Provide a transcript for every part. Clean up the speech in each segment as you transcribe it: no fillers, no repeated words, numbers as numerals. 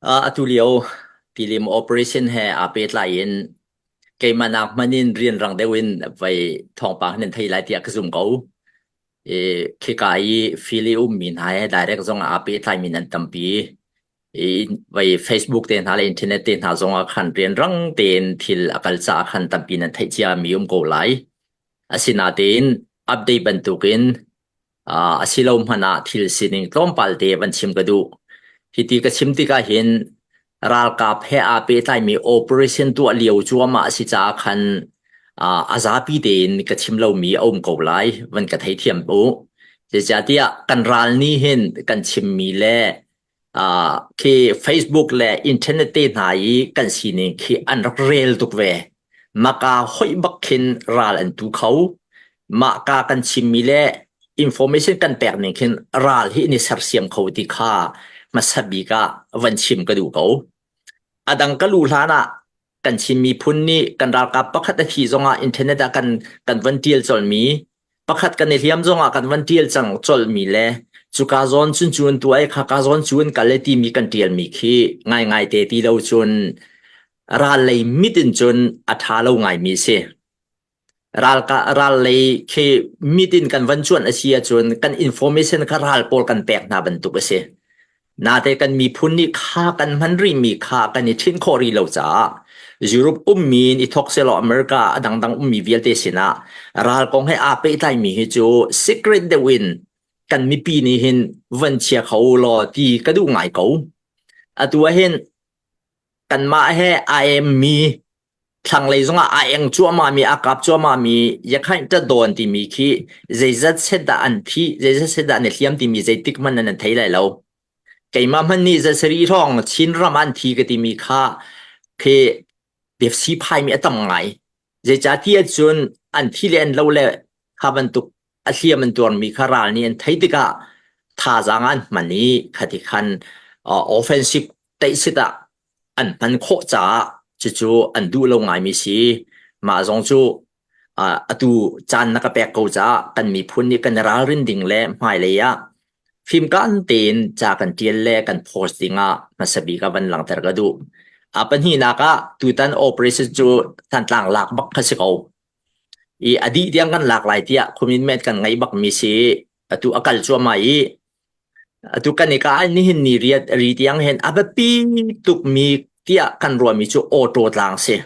Atu lio tilim operation he aa pehtlai in keimah nak hmanh in rianrang deuh in vei thawngpang nan thei lai tiah ka zum ko. I khika i fili ummi hna he direct zong ah aa pehtlaimi nan tampi. I vei Facebook te hna le internet te hna zong ah khan rianrang tein thil a kal caah khan tampi nan theih ciami um ko lai. Asinain update bantukin a si lo hmanh ah thil sining tlawmpal te van chim ka duh. Hiti ka chim tikah hin ralkap he aa pehtlaimi operation tuah lio cuahmah a si caah khan a zapi tein ka chim lomi a um ko lai van ka theithiam u. Zeicahtiah kan ral nih hin kan chimmi le khi Facebook le internet te hna i kan sining khi an rak rel tuk ve. Maka hoih bak khin ral an tu kho. Mah ka kan chimmi le information kan pek ning khin ral hi ni sersiam kho ti kha hmasa bik ah van chim ka duh ko. A dang ka lu hlan ah kan Chin miphun nih kan ralkap pakhat a thi zongah internet ah kan kan van tial colmi pakhat kan i hliam zongah kan van tial cang colmi le cuka zawn cun cun tu ai khaka zawn cun kal le timi kan tialmi khi ngaingai te ti lo cun ral lei mit in cun a tha lo ngaimi si. Ral lei khi mit in kan van cuanh a si ahcun kan information kha ral pawl kan pek hna bantuk a si. Nate kan miphun nih kha kan hman rihmi kha kan i ṭhinh khawh rih lo caah Europe ummi in i thawk sehlaw America a dangdang ummi vialte sinah ral kong he aa pehtlaimi hi cu secret deuh in kan mipi nih hin van chia kho law ti ka duh ngai ko. Atu ah hin kanmah he aa emmi thlanglei zongah aa eng cuahmahmi aa kap cuahmahmi yakhain ṭatdawn timi khi zeizat set dah an thi zeizat set dah an i hliam timi zeitik hmanh nan thei lai lo keimah hmanh nih zasarih hrawng Chin ram an thi ka timi kha khi biafsi phaimi a tam ngai zeicahtiah cun an thi le an lo le kha bantuk a hliam an tuarmi kha ral nih an theih tikah thazaang an hman i khati khan offensive teihsit ah an hman khawh caah cucu an duh lo ngaimi si. Mah zong cu atu caan na ka pek ko caah kan miphun nih kan i ralrin ding le hmailei ah fimkaan tein ca kan ṭial le kan post dingah hmasa bik ah van langhter ka duh. A pahnihnak ah tutan operation cu Thantlang lak bak kha si ko. I a dih tiang kan lak lai tiah commitment kan ngei bakmi si. Atu a kal cuahmah i atu kan i ka nihin ni riat ri tiang hin a biapi tukmi tiah kan ruahmi cu auto tlang si.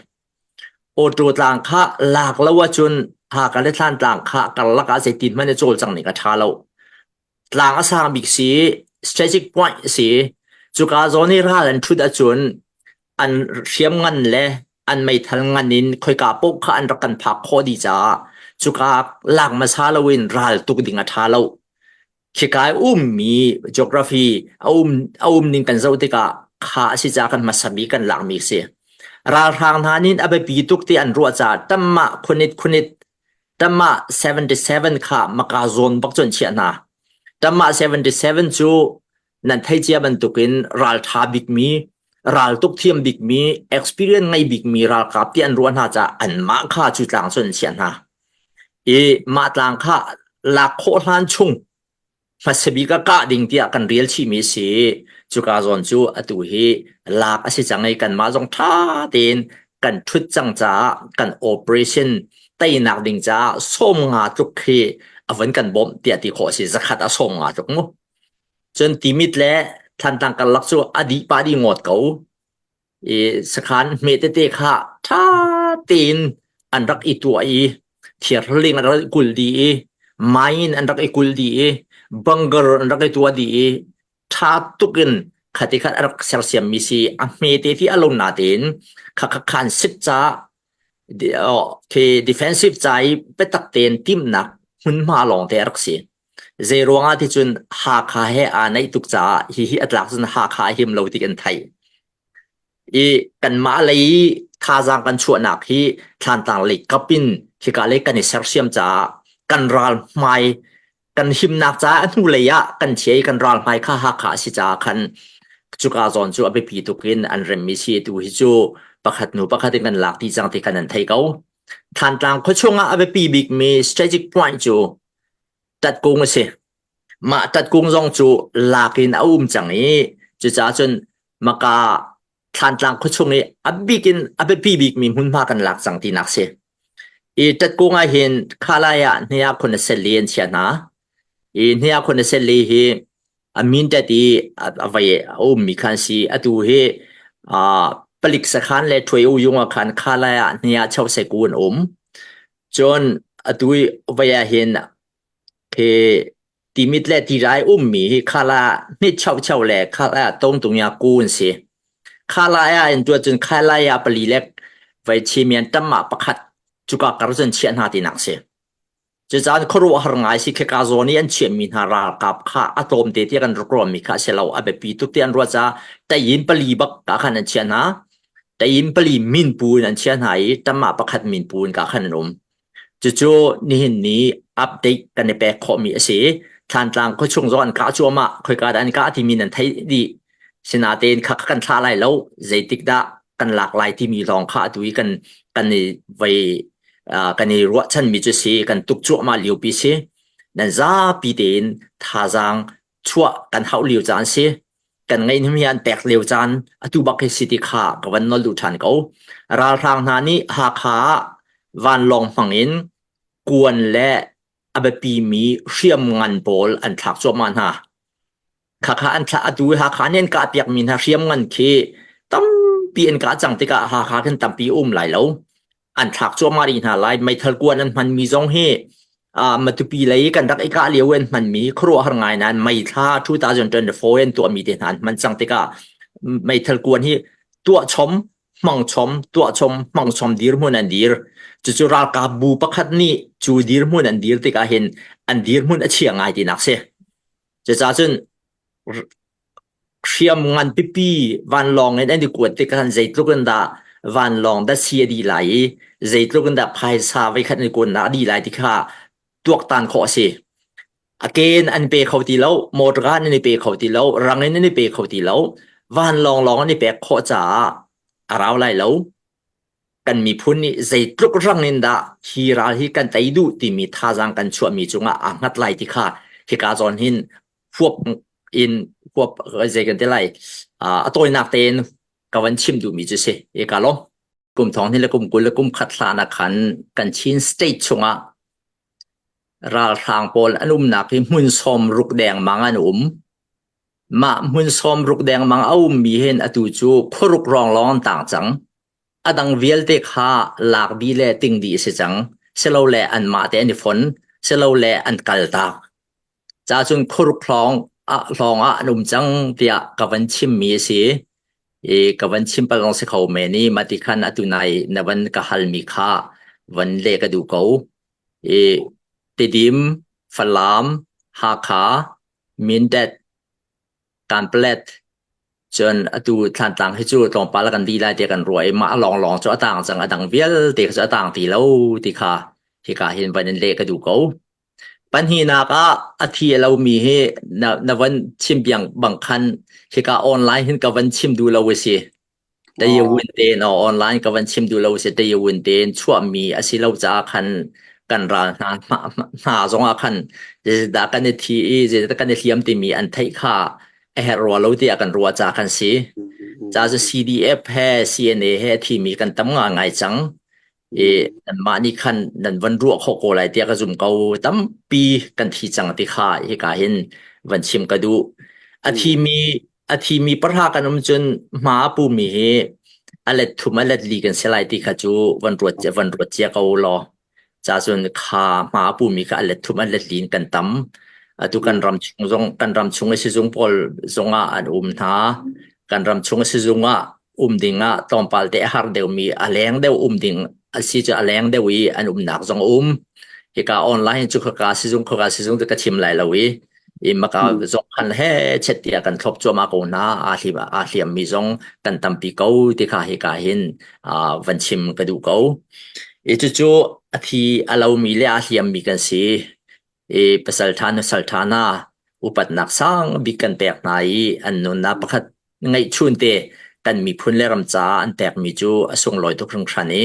Auto tlang kha lak lo ahcun Haka le Thlantlang kha karlak ah zeitin hmanh i cawlcang ning a ṭha lo. Tlang a sang bik si, strategic point si. Cuka zawn i ral an ṭhut ahcun an hriam ngan le an meithal ngan in khoika paoh kha an rak kan phak khawh dih caah cuka lak hmasa loin ral tuk ding a ṭha lo. Khika i ummi geography a um a um ning kan zoh tikah kha a si caah kan hmasa bik kan lakmi a si. Ralhrang hna nih a biapi tuk ti an ruah caah tamah khunit khunit tamah 77 kha maka zawn bak cu an chiah hna. Tamah 77 cu nan thei cia bantukin ralṭha bikmi raltuk thiam bikmi experience ngei bikmi ralkap ti an ruah hna caah anmah kha cu tlang cu an chiah hna. I mah tlang kha lak khawh hlan chung hmasa bik ah kah ding tiah kan rel chihmi a si. Cuka zawn cu atu hi lak a si cang i kanmah zong ṭha tein kan ṭhut cang caah kan operation teinak ding caah 50 tluk khi a van kan bawmh tiah ti khawh a si. Zakhat ah 50 tluk mu. Cun Timit le Thantlang karlak cu a dih pah dih ngawt ko. I sakhan hme tete kha ṭha tein an rak i tuah i thirhling an rak i kul dih i mine an rak i kul dih i bunker an rak i tuah dih i ṭha tuk in khati khan a rak sersiammi si a hme te ti a lo natein kha kha khan sit caah khi defensive ca i biatak tein timhnak hmunhma lawng te a rak si. Zei ruangah ti cun Hakha he aa naih tuk caah hihi a tlak cun Hakha a him lo ti kan theih. I kanmah lei thazaang kan chuahnak hi Thlantlang lei kap in khika lei kan i sersiam caah kan ral hmai kan himnak caah a hnulei ah kan chia i kan ral hmai kha Hakha a si caah khan cuka zawn cu a biapi tuk in an remmi si tu hi cu pakhat hnu pakhat in kan lak ti cang ti kan an thei ko. Thlantlang khuachung ah a biapi bikmi strategic point cu tatkung a si. Mah tatkung zong cu lak in a um cang i cucaah cun Maka Thlantlang khuachung i a bik in a biapi bikmi hmunhma kan lak cang tinak si. I Tatkung ah hin khalai ah Hneya khun a sel an chia hna. I Hneya khun a sel hi a min tet i a vai a ummi khan si. Atu hi palik sakhan le ṭhuai u yung ah khan khalai ah Hneya chau seku an um. Cun atu i vai ah hin khi Timit le Tirai ummi hi khala hnit chauchau le khala tongtung ya ku an si. Khala ya in tuah cun khala ya pali le vai chimian tamma pakhat cuka kar cun chiah hna tinak si. Cucaan khuaruahhar ngai si kheka zawn i an chiahmi hna ralkap kha a tlawmte tiah kan rak ruahmi kha a si lo a biapi tuk ti an ruah caah tayin pali bak ka khan an chiah hna. Tayin pali min pu in an chiah hna i tamma pakhat min pu in ka khan an um. Cucu nihin ni update kan i pek khawhmi a si. Thlantlang khuachung zong an kah cuahmah. Khoika dah an kah timi nan theih dih. Sinatein kha kan thlah lai lo. Zeitik dah kan lak lai timi lawng kha atu i kan kan i vei kan i ruahchanmi cu si. Kan tuk cuahmah liopi si. Nan zapi tein thazaang chuah kan hauh lio caan si. Kan ngeihnim hi an pek lio caan atu bak hi si ti kha ka van nol duh ṭhan ko. Ralhrang hna nih Hakha ah vanlawng hmang in kuan le a biapimi hriamngan pawl an thlak cuahmah hna. Khakha an thlah atu i Hakha nih an kahpiakmi hna hriamngan khi tampi an kah cang tikah Hakha khin tampi um lai lo. An thlak cuahmah rih hna lai. Meithal kuan an hmanmi zong hi Matupi lei kan rak i kah lio an hmanmi khuaruahhar ngai nain May thla 2024 an tuahmi te hna an hman cang tikah meithal kuan hi tuah chom hmang chom tuah chom hmang chom dirhmun an dir. Cucu ralkap bu pakhat nih cu dirhmun an dir tikah hin an dirhmun a chia ngai tinak si. Cucaah cun hriam ngan pipi vanlawng in an i kuat tik khan zeitluk in dah vanlawng datsi a dih lai i zeitluk in dah phaisa voikhat an i kuatnak a dih lai ti kha tuaktan khawh a si. A ke in an pe kho ti lo, motor an i pe kho ti lo, rang in an i pe kho ti lo, vanlawng lawng an i pek khawh caah a rau lai lo. Kan miphun nih zeitluk rang in dah hi ral hi kan tei duh timi thazaang kan chuahmi cungah aa hngat lai ti kha hika zawn hin huap in huap zei kan ti lai a tawinak tein ka van chim duhmi cu si i ka lawm kum thong ni le kum 20 le kum khat hlan ah khan kan Chin state chungah ralhrang pawl an umnak hi hmun sawm ruk dengmang an um mah hmun sawm ruk dengmang a ummi hin atu cu khuaruk rong lawng an tang cang A dang vialte kha lak dih le ting dih a si cang. Silole anmah te an i fon, silole an kaltak. Cacun khuruk hlawng ah hlawng ah an um cang tiah ka van chimmi a si. I ka van chim pal zong si kho men i mah ti khan atu nai na van ka halmi kha van leh ka duh ko. I Tidim, Falam, Hakha, Mindat, Kanpalet, Cun atu Thlantlang hi cu tlawmpal a kan dih lai tiah kan ruah i mah lawnglawng cu a tang cang a dang vialte kha cu a tang ti lo ti kha hika hin van in leh ka duh ko. Pahnihnak ah a thi a lomi hi na, na van chim biang bang khan hika online hin ka van chim duh lo a si. Tayawun tein online ka van chim duh lo si tayawun tein chuahmi a si lo caah khan kan ral hna hna zongah khan zeidah kan i thi i zeidah kan i hliam timi an theih kha a herh rua lo tiah kan ruah caah kan si. Ca cu CDF he CNA he thimi kan tam ngai cang. I nanmah nih khan nan van ruah khawh ko lai tiah ka zum ko. Tampi kan thi cang ti kha hika hin van chim ka duh. A thimi a thimi pahra kan um cun hma a pumi hi a let thum a let li kan si lai ti kha cu van ruat van ruat cia ko law. Ca cun kha hma a pumi kha a let thum a let li in kan tam. Atu kan ram chung zong kan ram chung i sizung pawl zong ah an um hna. Kan ram chung i sizung ah um ding ah tlawmpal te a har deuhmi a leng deuh um ding a si cu a leng deuh i an umnak zong a um. Hika online cu khaka sizung khaka sizung cu ka chim lai lo i i maka zong khan he chet tiah kan thlop cuahmah ko hna aa hliam aa hliammi zong kan tampi ko ti kha hika hin van chim ka duh ko. I cucu a thi a lomi le aa hliammi kan si. I pasal ṭha nusal ṭha hna upatnak sang bik kan pek hna i an nunnak pakhat ngeihchun te kan miphun le ram caah an pekmi cu a sunglawi tuk hringhran i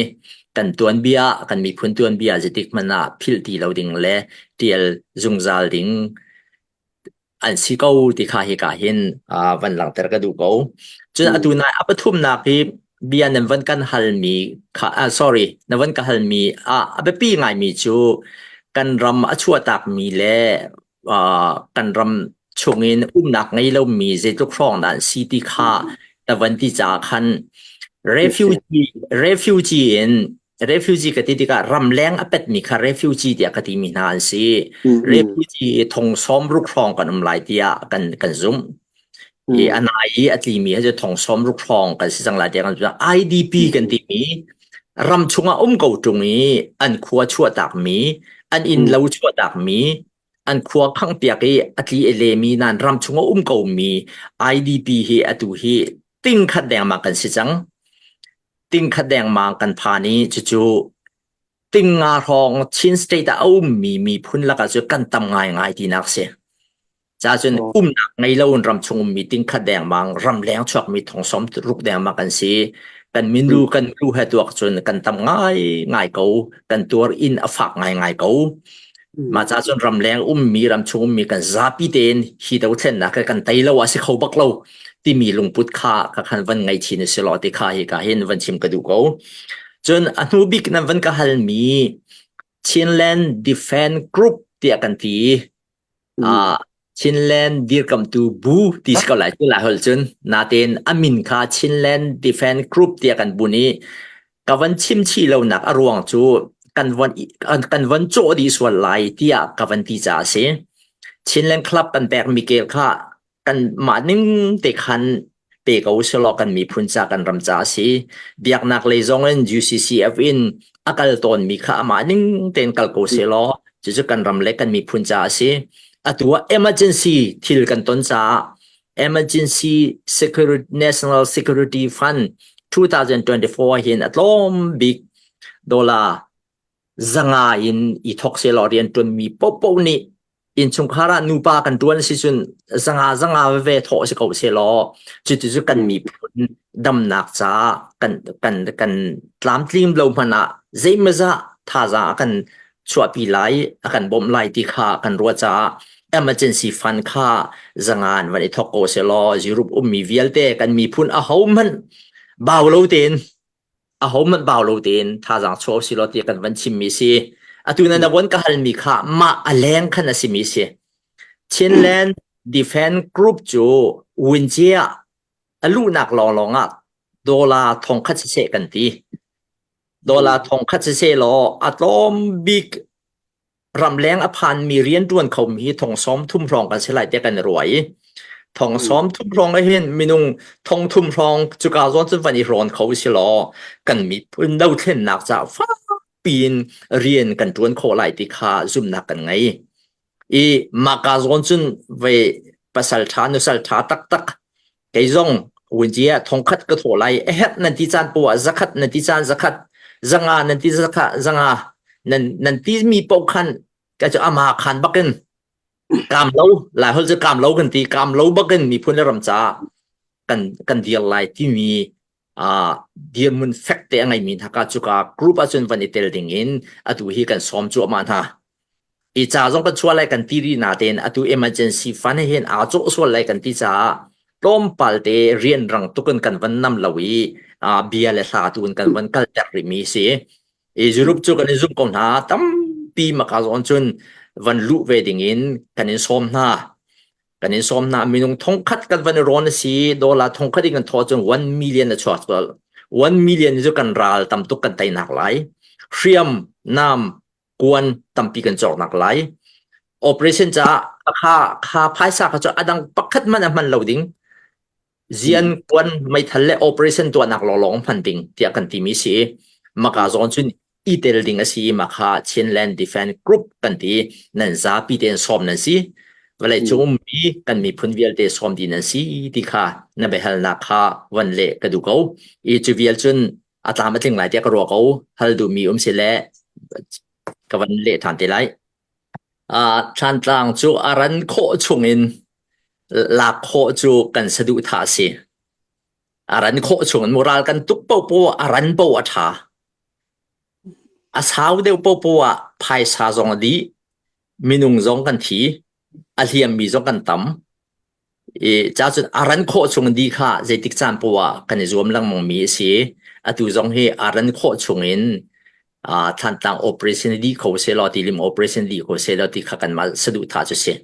kan tuanbia kan miphun tuanbia zeitik hmanh ah philh ti lo ding le ṭial zungzal ding. an si ko ti kha hika hin van langhter ka duh ko. Cun atu nai a pathumnak hi bia nan van kan halmi kha sorry na van ka halmi a biapi ngaimi cu kan ram a chuahtakmi le kan ram chungin umnak ngei lomi zeitluk hrawng dah an si ti kha ta van ti caah khan refugee refugee in refugee ka ti tikah ramleng a petmi kha refugee tiah ka timi hna an si. Refugee thong sawm ruk hrawng kan um lai tiah kan kan zumh. I a nai i a tlimi hi cu thong sawm ruk hrawng kan si cang lai tiah kan zumh. IDP kan timi ram chungah um ko ṭung i an khua chuahtakmi, an inn lo chuahtakmi, an khua khanghpiak i a tli a lemi nan ram chung a um komi IDP hi atu hi ting khat dengmang kan si cang. Ting khat dengmang kan phan i cucu ting nga hrawng Chin state ah a ummi miphun lakah cu kan tam ngaingai tinak si. Cacun umnak ngei lo in ram chung ummi ting khat dengmang, ramleng chuakmi thong som ruk dengmang kan si. Kan minlu kan lu he tuak cun kan tam ngai ngai ko. Kan tuar in a fak ngai ngai ko. Mah ca cun ramleng ummi ram chung ummi kan zapi tein hi dothlennak he kan tei lo a si kho bak lo timi lungput kha ka khan van ngei chin si law ti kha hi ka hin van chim ka duh ko. Cun a hnu bik nan van ka halmi Chinland Defense Group tiah kan ti. Uh, Chinland dirkamtu bu ti si ko lai cu lai holh cun natein a min kha Chinland Defense Group tiah kan bun i ka van chim chih lonak a ruang cu kan von kan von cawh dih sual lai tiah ka van ti caah a si. Chinland Club kan pek mi kel kha kan mah ning te khan pe ko selaw kan miphun ca kan ram ca a si. Biaknak lei zong in UCCF in a kal tawnmi kha amah ning tein kal ko selaw cucu kan ram le kan miphun ca a si. Atu ah emergency thil kan ton caah Emergency Security National Security Fund 2024 hin a tlawm bik dollar zanga in i thok selaw rian ṭuanmi paohpaoh nih innchungkhar ah nupa kan ṭuan si cun zanga zanga veve thawh si ko selaw cuti cu kan miphun damnak caah kan kan kan tlamtlim lo hmanh ah zeimazah thazaang a kan chuahpi lai a kan bawmh lai ti kha kan ruah caah emergency fund kha zanga in van i thok ko selaw Europe ummi vialte kan miphun a ho hmanh bau lo tein ahohmanh bau lo tein thazaang chuah usih law ti kan van chimmi si. Atu na na von ka halmi kha mah a leng khan a simi si. Chinland Defense Group cu winci ah a luhnak lawnglawng ah dollar thong khat siseh kan ti. Dollar thong khat siseh law a tlawm bik ramleng a phanmi rianṭuan khomi hi thong sawm thum hrawng kan si lai tiah kan i ruah i thong sawm thum hrawng ah hin minung thong thum hrawng cuka zawn cun van i hrawn kho si law kan miphun dothlennak caah fakpi in rian kan ṭuan khawh lai ti kha zumhnak kan ngei. I mahka zawn cun vei pasal ṭha nusal ṭha taktak kei zong wunci ah thongkhat ka thawh lai a herh nan ti caan poah ah zakhat nan ti caan zakhat zanga nan ti zakha zanga nan nan ti mi paoh khan ka cu ama khan bakin kaam lo lai hol cu kaam lo kan ti kaam lo bakin miphun le ram caah kan kan dir lai timi a dirmun fek te a ngeimi hna ka cuka group ahcun van i tel ding in atu hi kan sawm cuahmah hna I ca zong kan chuah lai kan ti rih natein atu emergency fund he hin aa cawh sual lai kan ti caah tlawmpal te rianrang tuk in kan van nam lo i bia le hla tu in kan van kalter rihmi si. I Europe cu kan in zumh ko hna tampi maka zawn cun van luh ve ding in kan in sawm hna. Kan in sawm hna minung thongkhat kan van i rawn a si dollar thongkhat in kan thawh cun 1 million a chuak sual. 1 million cu kan ral tam tuk kan teinak lai. Hriam nam kuan tampi kan cawknak lai. Operation caah kha kha phaisa kha cu adang pakhat man a hman lo ding. Zian kuan meithal le operation tuahnak lawnglawng hman ding tiah kan timi si. Maka zawn cun i tel ding a si ma kha Chinland Defense Group kan ti nan zapi tein sawm nan si. Vawlei cung ummi kan miphun vialte sawm dih nan si ti kha na biahalnak kha van leh ka duh ko. I cu vial cun a tlam a tling lai tiah ka ruah ko hal duhmi um si le ka van leh ṭhan te lai uh, Thantlang cu a ran khawh chungin lak khawh cu kan saduhthah a si a ran khawh chungin mural kan tuk popo a ran po a ṭha a sau deuh popo ah phaisa zong a dih minung zong kan thi. A hliammi zong kan tam. I ca cun a ran khawh chung di kha zeitik caan poah ah kan i zuam lengmang mi a si. Atu zong hi a ran khawh chung in Thantlang operation dih kho sehlaw tilim operation dih kho sehlaw ti kha kanmah saduhthah cu si.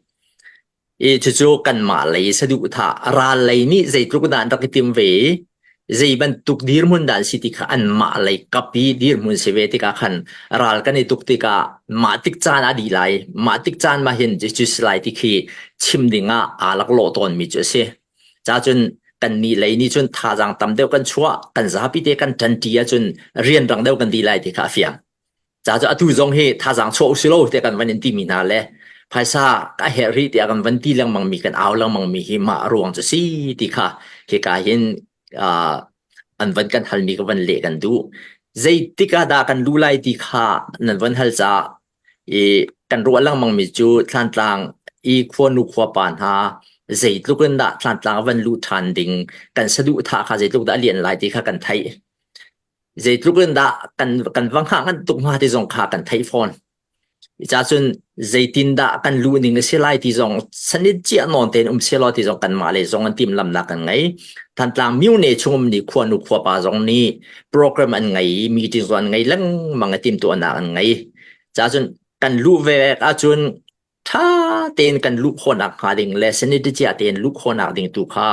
I cucu kanmah lei saduhthah ral lei nih zeitluk dah an rak i tim ve i zei bantuk dirhmun dah an si ti kha anmah lei kap i dirhmun si ve tikah khan ral kan i tuk tikah mah tik caan ah dih lai mah tik caan mah hin cu si lai ti khi chim ding ah aa laklawh tawnmi cu a si. Ca cun kannih lei nih cun thazaang tam deuh kan chuah kan zapi te kan ṭanṭi ahcun rianrang deuh kan ti lai ti kha a fiang. Ca cu atu zong hi thazaang chuah usih law tiah kan van in timi hna le phaisa ka herh rih tiah kan van ti lengmang mi kan au lengmang mi hi mah ruang cu si ti kha hika hin uh, an van kan halmi ka van leh kan duh. Zeitik ah dah kan lu lai ti kha nan van hal caah i kan ruah lengmang mi cu Thlantlang i khuanu khuapa hna zeitluk in dah Thlantlang van luh ṭhan ding kan saduhthah kha zeitluk dah a lian lai ti kha kan theih. Zeitluk in dah kan kan va hngah ngan tuk hnga ti zong kha kan theih fawn. Ca cun zeitin dah kan luh ning a si lai ti zong sanit cia nawn tein um selaw ti zong kanmah le zong an timhlamnak kan ngei. Thantlang myone chungum nih khuanu khuapa zong nih program an ngei i meeting zong an ngei lengmang i timhtuahnak an ngei. Ca cun kan luh ve ahcun ṭha tein kan luh khawhnak hnga ding le sanit cia tein luh khawhnak ding tu kha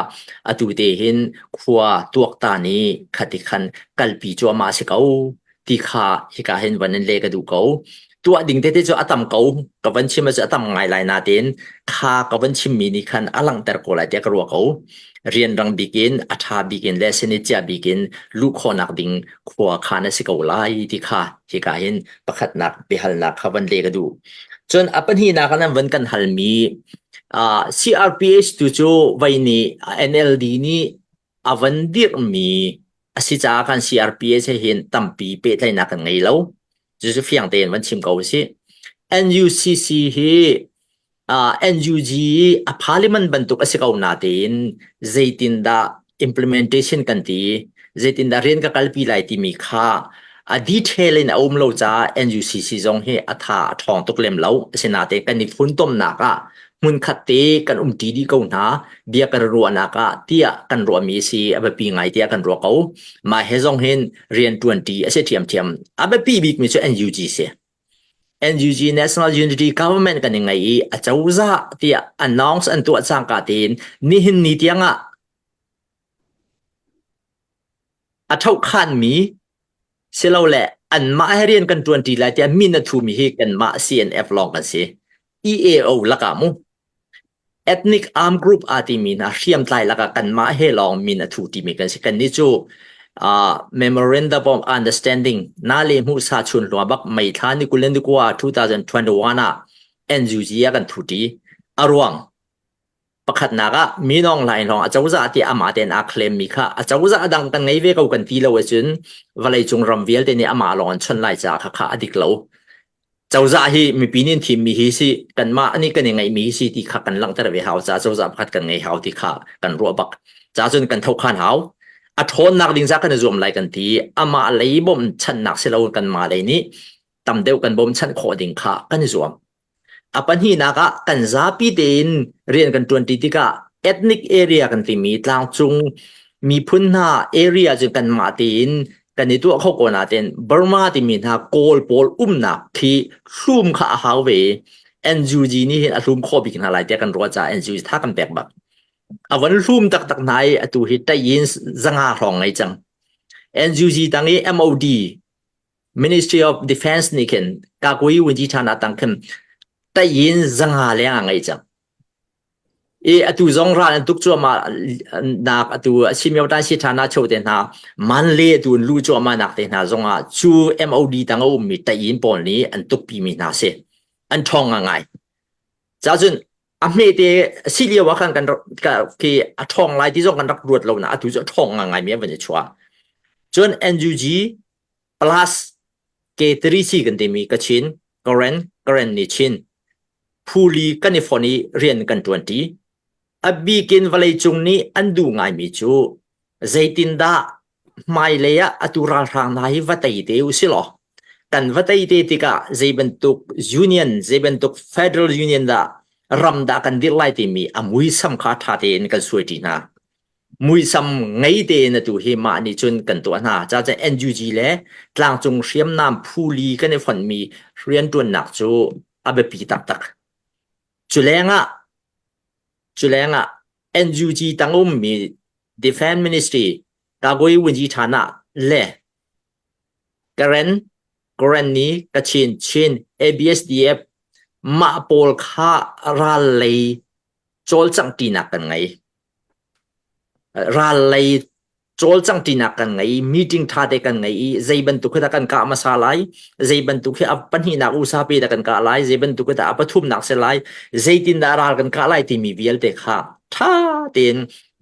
atu te hin khua tuaktan i khati khan kalpi cuahmah a si ko ti kha hika hin van in leh ka duh ko. Tuah ding tete cu a tam ko. Ka van chim cu a tam ngai lai natein kha ka van chimmi nih khan a langhter ko lai tiah ka ruah ko. Rianrang bik in a ṭha bik in le senit cia bik in luh khawhnak ding khua khan a si ko lai ti kha hika hin pakhatnak biahalnak kha van leh ka duh. Cun a pahnihnak ah nan van kan halmi uh, CRPH tu cu vai nih NLD nih a van dirhmi a si caah kan CRPH he hin tampi pehtlaihnak kan ngei lo. Cucu fiang tein van chim ko usih. NUCC hi uh, NUG a parliament bantuk a si ko natein zeitindah implementation kan ti zeitindah rian ka kalpi lai timi kha a detail in a um lo caah NUCC zong hi a tha a ṭhawng tuk lem lo. Asinain kan i funtomnak ah hmunkhat te kan umṭi dih ko hna bia kan ruahnak ah tiah kan ruahmi a si a biapi ngai tiah kan ruah ko. Mah he zong hin rian ṭuanṭi a si ṭhiamṭhiam. A biapi bikmi cu NUG si. NUG National Unity Government kan i ngei i a cozah tiah announce an tuah cangka tein nihin ni tiang ah a ṭhohkhanmi silole anmah he rian kan ṭuanṭi lai tiah min a thumi hi kanmah CNF lawng kan si. EAO lakah mu ethnic arm group aa timi hna hriamtlai lakah kanmah he lawng min a thu timi kan si. Kannih cu uh, Memorandum of Understanding na le hmuh sa chun hlua bak May thla ni kul ni kua 2021 ah NUG ah kan thuṭi. A ruang Pakhatnak ah minawng lainawng acozah tiah amah tein aa claim mi kha acozah dang kan ngei ve ko kan ti lo ahcun vawleicung ram vialte nih amah lawng an chawnh lai caah khakha a dik lo. Cozah hi mipi nih an thimmi hi si kanmah nih kan i ngeihmi hi si ti kha kan langhter ve hau caah cozah pakhat kan ngei hau ti kha kan ruah bak. Ca cun kan thokhan hau. A ṭhawnnak ding ca kan i zuam lai kan ti. Amah lei bawmchanhnak si lo kanmah lei nih tam deuh kan bawmchanh khawh ding kha kan i zuam. A pahnihnak ah kan zapi tein rian kan ṭuanṭi tikah ethnic area kan timi tlangcung miphun hna area cu kanmah tein kan i tuah kho ko nain Burma timi hna Kawl pawl umnak khi hlum kha a hau ve. NUG nih hin a hlum khawh bik hna lai tiah kan ruah caah NUG tha kan pek bak. A von hlum taktak hna i atu hi tayin zanga hrawng ngei cang. NUG tang i MOD Ministry of Defense nih khin Kakui Wunji Thana tang khin tayin zanga leng a ngei cang. I atu zong ral an tuk cuahmah nak atu Simyo Tan Si Thana cho te hna Manle atu an lu cuahmah nak te hna zong ah cu MOD tang a ummi tayin pawl nih an tukpi mi hna si. An ṭhawng ngai. Ca cun a hme te si lio ah khan kan khi a ṭhawng lai ti zong kan rak ruat lo na atu cu a ṭhawng ngai mi an van i chuah. Cun NUG plus K3C kan timi Kachin, Karen, Karen nih Chin phuli kan i fon i rian kan ṭuanṭi. A bikin vawleicung nih an duh ngaimi cu zeitindah hmailei ah atu ralhrang hna hi va tei te u si law kan va tei te tikah zei bantuk union, zei bantuk federal union dah ram dah kan dirh lai timi a muisam kha ṭha tein kan suai ṭi hna. Muisam ngei tein atu hi mah nih cun kan tuah hna. Caah NUG le tlangcung hriamnam phuli kan i fonhmi rianṭuannak cu a biapi taktak. Cu lengah cu lengah NUG tang ummi Defense Ministry Kagoi Wunji Thana le Karen Karenni Kachin Chin ABSDF mah pawl kha ral lei cawlcangh ṭinak kan ngei. Ral lei cawlcangh ṭinak kan ngei meeting ṭha te kan ngei i zei bantuk khi dah kan kah hmasa lai, zei bantuk khi a pahnihnak usa pe dah kan kah lai, zei bantuk khi dah a pathumnak si lai, zeitindah ral kan kah lai timi vialte kha ṭha tein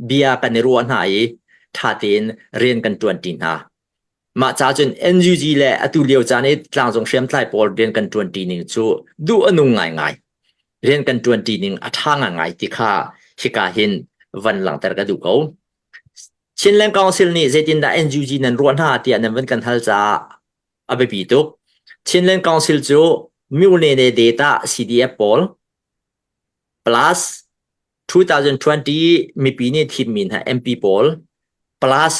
bia kan i ruah hna i ṭha tein rian kan ṭuanṭi hna. Mah ca cun NUG le atu lio caan i tlangcung hriamtlai pawl rian kan ṭuanṭi ning cu duh a nung ngaingai. Rian kan ṭuanṭi ning a ṭha ngaingai ti kha hika hin van langhter ka duh ko. Chinland Council nih zeitindah NUG nan ruah hna tiah nan van kan hal caah a biapi tuk. Chinland Council cu Myone Data CDF pawl plus 2020 mipi nih thimmi hna MP pawl plus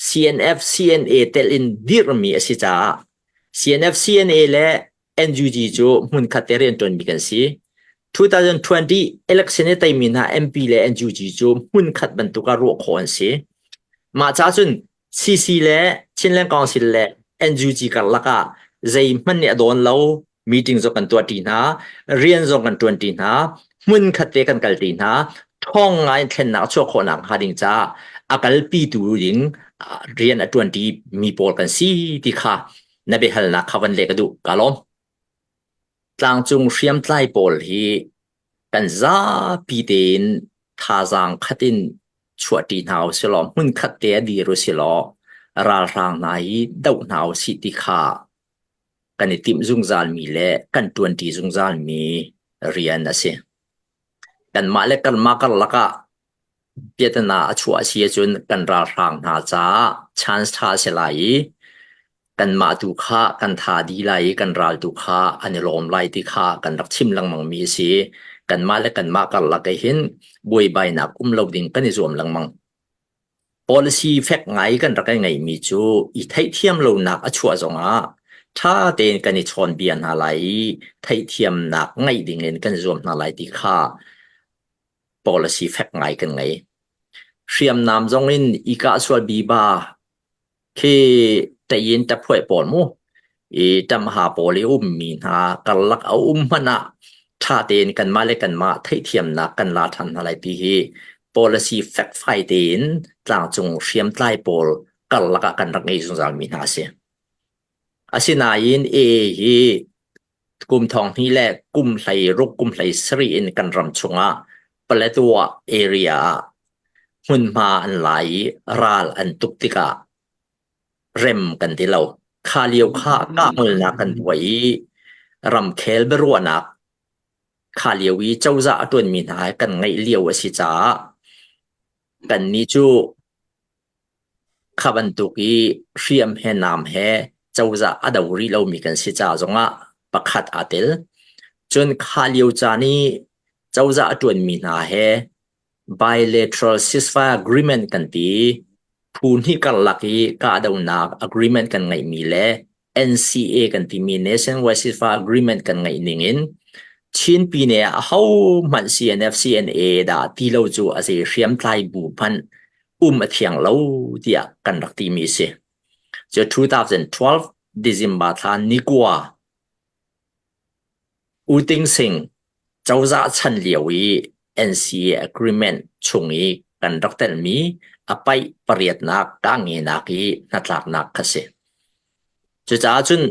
CNF CNA telh in dirhmi a si caah CNF CNA le NUG cu hmunkhat te rianṭuanmi kan si. 2020 election i teimi hna MP le NUG cu hmunkhat bantuk ah ruah khawh an si. Mah ca cun CC le Chinland Council le NUG karlak ah zeihmanh nih a dawn lo. Meeting zong kan tuahṭi hna, rian zong kan ṭuanṭi hna, hmunkhat te kan kalṭi hna. Ṭhawng ngai in thlennak a chuah khawh nak hnga ding caah a kalpitu ding rian a ṭuanṭi mi pawl kan si ti kha na biahalnak kha van leh ka duh. Ka lawm. Tlangcung hriamtlai pawl hi kan zapi tein thazaang khat in chuahṭi hna usilaw hmunkhat te a dir usilaw ralhrang hna hi doh hna usih ti kha kan i timh zungzalmi le kan ṭuanṭi zungzalmi rian a si. Kanmah le kanmah karlak ah piahtana a chuah a si ahcun kan ralhrang hna caah chance ṭha a si lai i kanmah tu kha kan tha dih lai i kan ral tu kha an i lawm lai ti kha kan rak chim lengmangmi a si. Kanmah le kanmah karlak ah hin buaibainak um lo ding kan i zuam lengmang. Policy fek ngai kan rak i ngeihmi cu i theihthiam lonak a chuah zongah ṭha tein kan i chawnbia hna lai i theihthiamnak ngeih dingin kan zuam hna lai ti kha policy fek ngai kan ngei. Hriamnam zong in i kah sual biba khi tayin taphuai pawl mu i tamha pawl i ummi hna karlak a um hmanh ah ṭha tein kanmah le kanmah theihthiamnak kan la ṭhan hna lai ti hi policy fekfai tein tlangcung hriamtlai pawl karlak ah kan rak ngei zungzal mi hna a si. Asinain AA hi kum thong hnih le kum hlei ruk kum hlei sarih in kan ram chungah Paletwa area ah hmunhma an la i ral an tuk tikah rem kan ti lo. Kha lio kha kahngolnak kan tuah i ramkhel biaruahnak kha lio i cozah a ṭuanmi hna he kan ngeih lio a si caah kannih cu Kha bantuk i hriam he nam he cozah a do rih lomi kan si ca zongah pakhat aa tel. Cun kha lio caan i cozah a ṭuanmi hna he bilateral ceasefire agreement kan ti. Phu hnih karlak i kahdohnak agreement kan ngeihmi le NCA kan timi Nationwide Ceasefire Agreement kan ngeih ning in Chin pine ah ahohmanh CNF CNA dah ti lo cu a zei hriamtlai bu hmanh um a thiang lo tiah kan rak timi a si. Cu 2012 December thla nikua U Ting Sing cozah chan lio i NCA agreement chung i kan rak telhmi a paih pariatnak kangenak i hnatlaknak kha si. Cucaah cun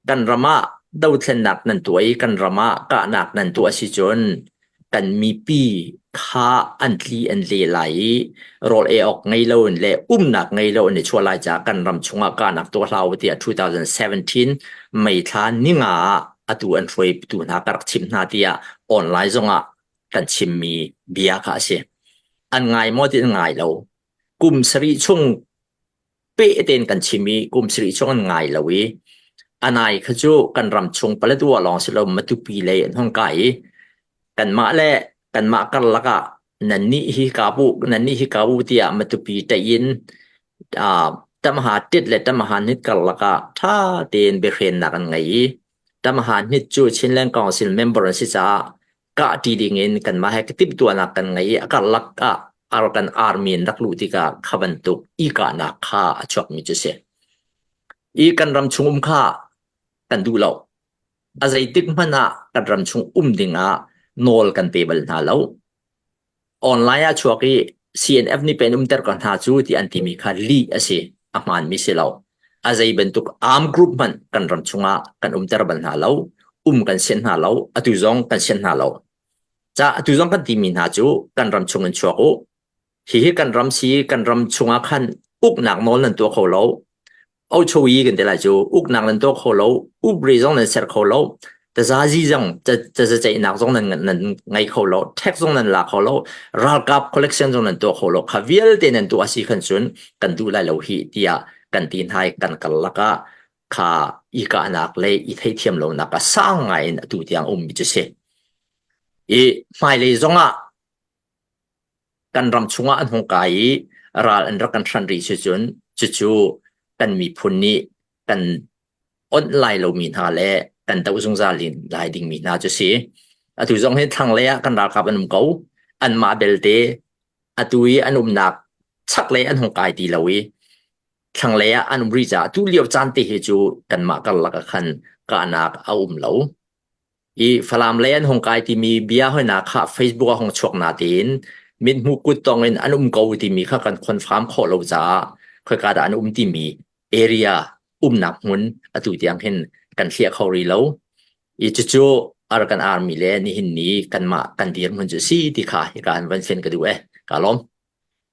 kan ram ah dothlennak nan tuah i kan ram ah kahnak nan tuah si cun kan mipi kha an tli an le lai i rawl ei awk ngei lo in le umnak ngei lo in i chuah lai caah kan ram chungah kahnak tuah hlah u tiah 2017 May thla ninga ah atu an hruaitu hna ka rak chimh hna tiah online zongah kan chimmi bia kha a si. An ngai maw ti an ngai lo. Kum sarih chung peh tein kan chim i kum sarih chung an ngai lo i anai kha cu kan ram chung Paletwa lawng si lo Matupi lei an hung kai i. Kanmah le kanmah karlak ah nannih hi kap u, nannih hi kap u tiah Matupi ṭaih in Tamaha tit le Tamaha hnit karlak ah ṭha tein biahrennak an ngei i Tamaha hnit cu Chinland Council member an si caah kah ṭi ding in kanmah he timhtuahnak kan ngei i a karlak ah Arakan Army in rak luh tikah kha bantuk i kahnak kha a chuakmi cu si. I kan ram chung um kha kan duh lo. A zeitik hmanh ah kan ram chung um ding ah nawl kan pe bal hna lo. Online ah chuak i CNF nih pen umter ko hna cu ti an timi kha lih a si. A hmaanmi si lo. A zei bantuk arm group hmanh kan ram chungah kan umter bal hna lo. Um kan sian hna lo. Atu zong kan sian hna lo. Ca atu zong kan timi hna cu kan ram chung in chuak u. Hihi kan ram si kan ram chungah khan uknak nawl nan tuah kho lo. Ochoyi kan ti lai cu uknak nan tuah kho lo upri zong nan ser kho lo tazazi zong tazaceihnak zong nan nan ngei kho lo tax zong nan la kho lo ralkap collection zong nan tuah kho lo kha vialte nan tuah si khan cun kan duh lai lo hi tiah kan ti hna i kan kal lakah kha i kahnak le i theithiam lonak a sang ngai in atu tiang ummi cu si i hmailei zongah kan ram chungah an hung kai i ral an rak kan hranh rih si cun cucu kan miphun nih kan onh lai lomi hna le kan doh zungzal lai dingmi hna cu si. Atu zong hi thlanglei ah kan ralkap an um ko. Anmah belte atu i an umnak chaklei an hung kai ti lo i thlanglei ah an um rih caah tu lio caan te hi cu kanmah karlak ah khan kahnak a um lo. I Falam lei an hung kai timi bia hoina kha Facebook ah hung chuak na tiin mithmuh kuttong in an um ko timi kha kan confirm khawh lo caah khoika dah an um timi area umnak hmun atu tiang hin kan hliah kho rih lo. I cucu Arakan Army le nihin ni kanmah kan dirhmun cu si ti kha hika han van fian ka duh e. Ka lawm.